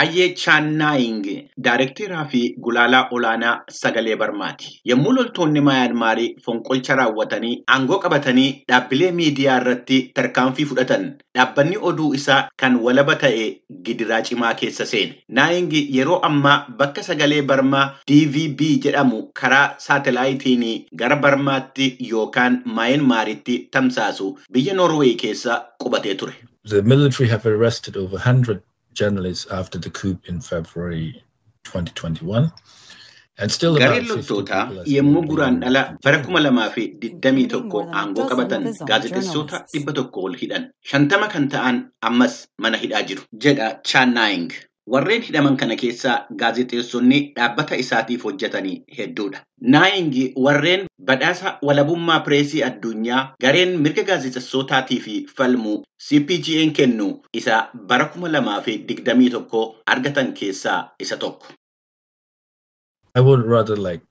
Ayyee Chaannaaying Daayirekteeraa fi Gulaalaa Olaanaa Sagalee Barmaati. Yommuu loltoonni Maayinmaarii fonqolcha raawwatanii aangoo qabatanii dhaabbilee miidiyaa irratti tarkaanfii fudhatan, dhaabbanni oduu isaa kan walaba ta'e gidiraa cimaa keessa seene. Naaying yeroo ammaa bakka Sagalee Barmaa DVB jedhamu karaa saatelaayitiin gara Barmaatti yookaan Maayinmaaritti tamsaasu biyya Noorweey keessa qubatee ture. The military have arrested over 100 journalists after the coup in February 2021. And still about Gareen 50 loltootaa people are still yommuu being guraandhala bara detained. 2021 aangoo qabatan gaazexeessota 100 ol hidhan. 50 kan ta'an ammas mana hidhaa jiru, jedha Chaannaaying. Warreen hidhaman kana keessaa gaazexeessonni dhaabbata isaatiif hojjetanii hedduudha. Naaying warreen badhaasa walabummaa pireesii addunyaa gareen mirga gaazexeessotaatii fi falmu CPGN kennu isa bara 2021 argatan keessaa isa tokko. I would rather like,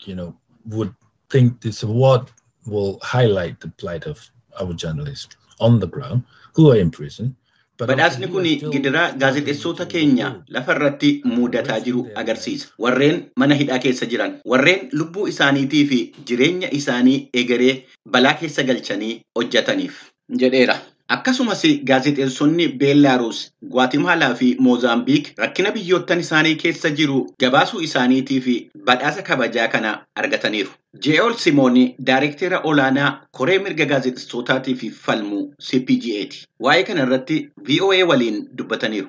would think this award will highlight the plight of our journalists on the ground who are in prison. But also Badhaasni who kun are still gidiraa struggling gaazexeessota to keenya rebuild lafa irratti mudataa jiru risking their lives. Agarsiisa. Warreen mana hidhaa keessa jiran, warreen lubbuu isaaniitii fi jireenya isaanii egeree balaa keessa galchanii hojjetaniif jedheera. Akkasumas gaazexeessonni Beellaaruus, Gwatimaalaa fi Moozaambiik rakkina biyyoottan isaanii keessa jiru gabaasuu isaaniitii fi badhaasa kabajaa kana argataniiru. Je'ool Simoon Daayirektera olaanaa Koree mirga gaazexeessotaatii fi falmu CPGAti. Waa'ee kana irratti VOA waliin dubbataniiru.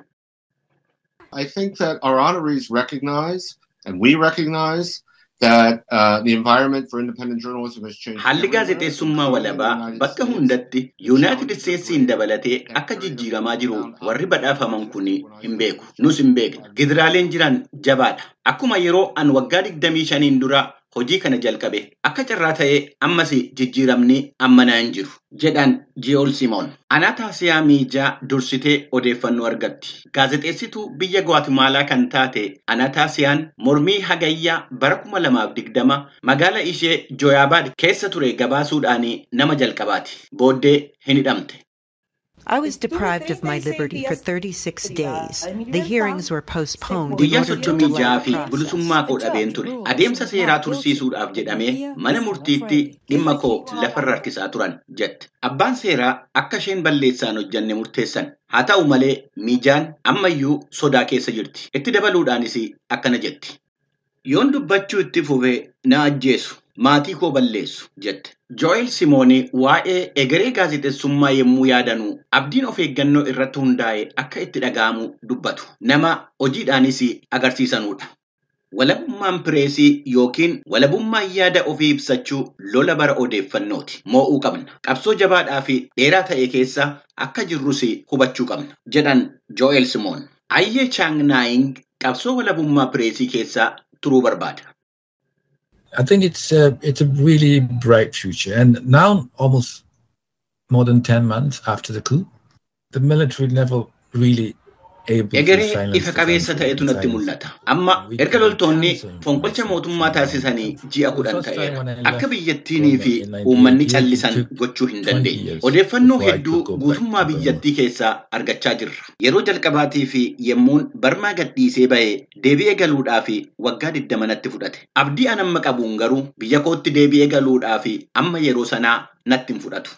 I think that our honorees recognize, and we recognize, that the environment for independent journalism has changed Haalli everywhere, gaazexeessummaa including in the walabaa United bakka States. hundatti The Yuunaayitid challenges are Isteetsiin great. dabalatee That akka period of jijjiiramaa jiru profound warri badhaafaman opposition kun when I hin first beeku. returned Nus hin beekna. 5 years Gidiraaleen ago. jiran jabaadha. Akkuma yeroo an waggaa 25 dura hojii kana jalqabe akka carraa ta'ee ammas jijjiiramni ammanaa hin jiru, jedhan Ji'ool Simoon. Anaataasiyaa Miijaa dursitee odeeffannoo argatti. Gaazexeessituu biyya Gwatimaalaa kan taate Anaataasiyaan mormii hagayyaa bara 2020 magaala ishee Jooyaabaad keessa ture gabaasuudhaan nama jalqabaati. Booddee hin hidhamte. I was deprived of my liberty for 36 days. The hearings were postponed in Guyyaa order to soddomii delay ja'a the fi process. bilisummaa koo dhabeen ture. Adeemsa seeraa tursiisuudhaaf jedhamee mana murtiitti dhimma koo lafarra harkisaa turan, jette. Abbaan seeraa akka isheen balleessaan hojjanne murteessan. Haa ta'u malee Miijaan ammayyuu sodaa keessa jirti. Itti dabaluudhaanis akkana jetti. "Yoon dubbachuu itti fufe na ajjeesu, maatii koo balleessu," jette. Jo'eel Simoon waa'ee egeree gaazexeessummaa yommuu yaadanu abdiin of eeggannoo irratti hundaa'e akka itti dhaga'amu dubbatu. Nama hojiidhaanis agarsiisanudha. Walabummaan pireesii yookiin walabummaan yaada ofii ibsachuu lola bara odeeffannooti. Moo'uu qabna. Qabsoo jabaadhaa fi dheeraa ta'e keessa akka jirrus hubachuu qabna, jedhan Jo'eel Simoon. Ayyee Chaang Naaying qabsoo walabummaa pireesii keessa turuu barbaada. I think it's a really bright future. And now, almost more than 10 months after the coup, the military never really able to Egeree silence ifa the qabeessa country ta'etu and natti silence mul'ata. Amma we erga can loltoonni cancel fonqolcha information mootummaa from our taasisanii country. ji'a The 10 first time ta'eera. when I Akka left biyyattiinii Burma fi in uummanni 1988, it callisan took gochuu hin 20 dandeenye. years Odeeffannoo before I hedduu could go back guutummaa to Burma. biyyattii keessaa argachaa jirra. Yeroo jalqabaatii fi yemmuun Barmaa gadhiisee ba'ee deebi'ee galuudhaa fi waggaa 20 natti fudhate. Abdii an amma qabuun garuu biyya kootti deebi'ee galuudhaa fi amma yeroo sanaa natti hin fudhatu.